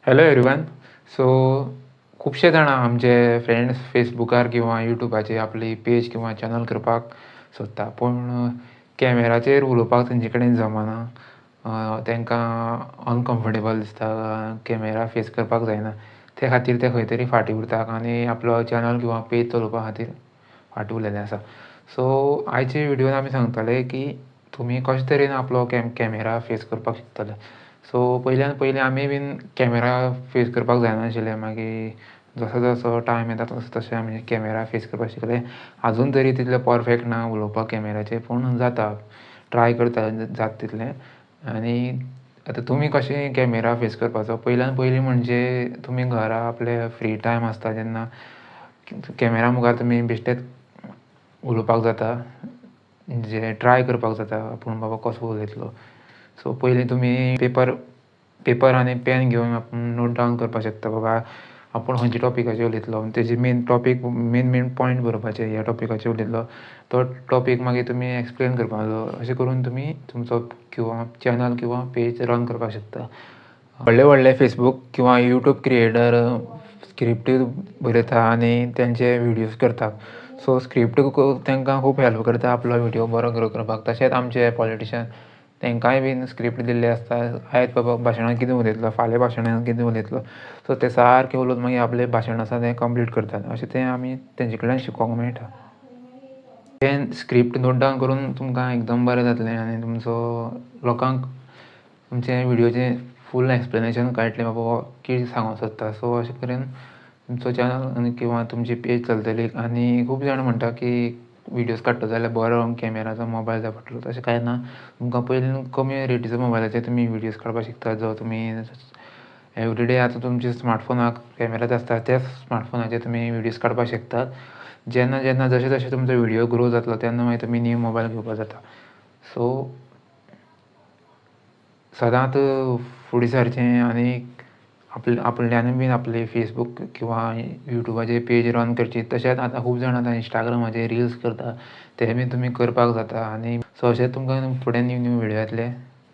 Hello everyone. So खुबशे जाणां आमचे फ्रेंड्स फेसबुकार किंवां युट्यूबाचेर आपली पेज किंवां चॅनल करपाक सोदता, पूण कॅमेराचेर उलोवपाक तेंचे कडेन जमना. तांकां अनकम्फर्टेबल दिसता, कॅमेरा फेस करपाक जायना. ते खातीर ते खंय तरी फाटीं उरता आनी आपलो चॅनल किंवां पेज चलोवपा खातीर फाटीं उरलेले आसा. सो आयचे व्हिडियोन आमी सांगतले की तुमी कशे तरेन आपलो कॅमेरा फेस करपाक शकतले. सो पयल्यान पयलीं आमी बीन कॅमेरा फेस करपाक जायनाशिल्ले. मागीर जसो जसो टायम येता तसो तशें आमी कॅमेरा फेस करपाक शिकले. आजून तरी तितले परफेक्ट ना उलोवपाक कॅमेराचेर, पूण जाता, ट्राय करता जाता तितलें. आनी आतां तुमी कशें कॅमेरा फेस करपाचो, पयल्यान पयलीं म्हणजे तुमी घरा आपले फ्री टायम आसता जेन्ना कॅमेरा मुखार तुमी बेश्टेच उलोवपाक जाता, जे ट्राय करपाक जाता आपूण बाबा कसो उलयतलो. सो पयलीं तुमी पेपर आनी पेन घेवन आपूण नोट डावन करपाक शकता, बाबा आपूण खंयच्या टॉपिकाचेर उलयतलो, तेजे main topic, main main point बरोवपाचे, ह्या टॉपिकाचेर उलयतलो तो टॉपीक मागीर तुमी एक्सप्लेन करपाचो. अशें करून तुमी तुमचो किंवां चॅनल किंवां पेज रन करपाक शकता. व्हडले व्हडले फेसबूक किंवां युट्यूब क्रिएटर स्क्रिप्ट बरयता आनी तेंचे विडियोज करता. सो स्क्रिप्ट तांकां खूब हेल्प करता आपलो विडियो बरो ग्रो करपाक. तशेंच आमचे पॉलिटिशन तांकांय बीन स्क्रिप्ट दिल्ले आसता, आयज बाबा भाशणान कितें उलयतलो, फाल्यां भाशणान कितें उलयतलो. सो ते सारके उलोवन मागीर आपलें भाशण आसा तें कंप्लीट करतात. अशें तें आमी तेंचे कडल्यान शिकोंक मेळटा. तें स्क्रिप्ट नोट डावन करून तुमकां एकदम बरें जातलें आनी तुमचो लोकांक तुमचें विडियोचें फूल एक्सप्लेनेशन कळटलें, बाबा कितें सांगूंक सोदता. सो अशें करून तुमचो चॅनल आनी किंवां तुमची पेज चलतली. आनी खूब जाण म्हणटा की विडियोज काडटलो जाल्यार बरो कॅमेराचो मोबायल जाय पडटलो, तशें कांय ना. तुमकां पयलीं कमी रेटीचो मोबायलाचेर तुमी विडियोज काडपाक शकता. जो तुमी एवरीडे आतां तुमच्या स्मार्टफोनाक कॅमेराच आसता, त्याच स्मार्टफोनाचेर तुमी विडियोज काडपाक शकतात. जेन्ना जेन्ना जशें जशें तुमचो विडियो ग्रो जातलो तेन्ना मागीर तुमी न्यू मोबायल घेवपाक जाता. सो सदांच फुडें सरचें आनी आपल्यानूय बीन आपले फेसबूक किंवां युट्यूबाचेर पेज रन करची. तशेंच आतां खूब जाण आतां इंस्टाग्रामाचेर रिल्स करता, ते बीन तुमी करपाक जाता. आनी सो अशें तुमकां फुडें न्यू न्यू विडियो येतले.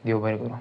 देव बरें करूं.